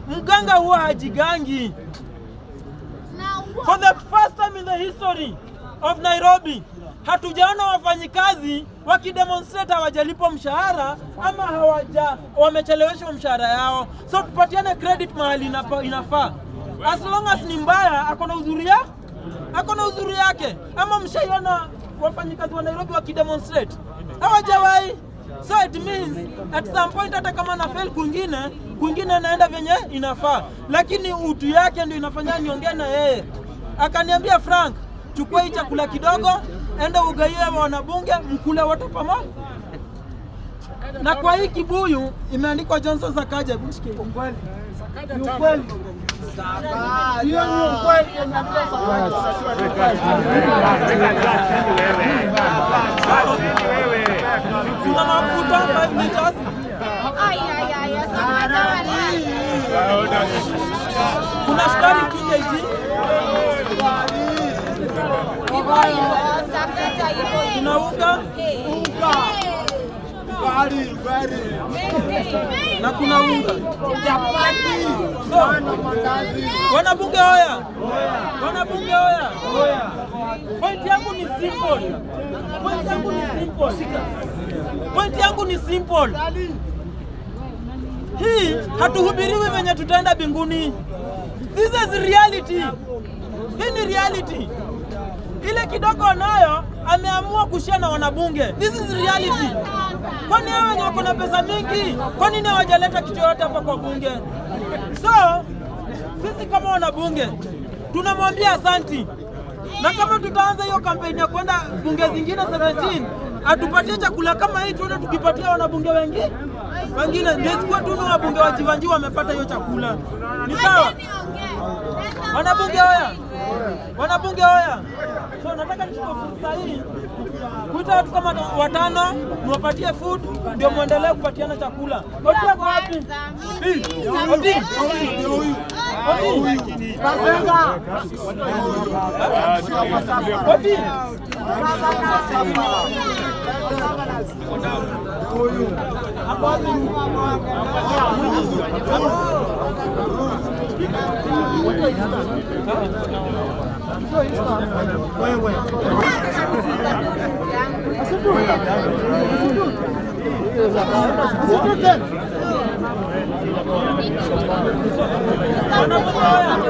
Mganga huwa hajigangi. For the first time in the history of Nairobi, hatujaona wafanyikazi wakidemonstrate hawajalipwa mshahara ama wamecheleweshwa mshahara yao. So tupatiane credit mahali inafaa. As long as ni mbaya, ako na uzuri yake. Ama mshaiona wafanyikazi wa Nairobi wakidemonstrate? Hawajawahi. So it means at some point hata kama na fail kwingine, kwingine naenda venye inafaa, lakini utu yake ndio inafanya niongee na yeye. Akaniambia, "Frank, chukua hii chakula kidogo, enda ugaie wanabunge, mkule wote pamoja." Na kwa hii kibuyu imeandikwa Johnson Sakaja. Hebu nishikie. Ni ukweli. Hiyo ni ukweli. Kuna mafuta 5 liters, Ay, ay, ay, Sakaja walai. Kuna sukari 2 kg, Hivyo hivyo, Sakaja hivyo hivyo. Kuna unga Ugali, ugali. Na kuna unga. Chapati. So, wanabunge hoya, wanabunge hoya. Point yangu ni simple. Point yangu ni simple. Point yangu ni simple. Hii hatuhubiriwi venye tutaenda mbinguni. This is reality. Hii ni reality. Ile kidogo nayo ameamua kushare na wanabunge. This is reality. Kwani hao wenye wako na pesa mingi, kwa nini hawajaleta kitu yoyote hapa kwa bunge? So sisi kama wanabunge tunamwambia asanti, na kama tutaanza hiyo kampeni ya kwenda bunge zingine 17 atupatie chakula kama hii, tuone tukipatia wanabunge wengi wengine, ndio isikuwe tu ni wabunge wa Jivanjii wamepata hiyo chakula. Ni sawa? Wanabunge hoya, wanabunge hoya. So nataka nichukue fursa hii kuita watu kama watano niwapatie food, ndio muendelee kupatiana chakula. Oti ako wapi? Oti. Oti. Bazenga. Oti. Ako wapi? Wanabunge hoya.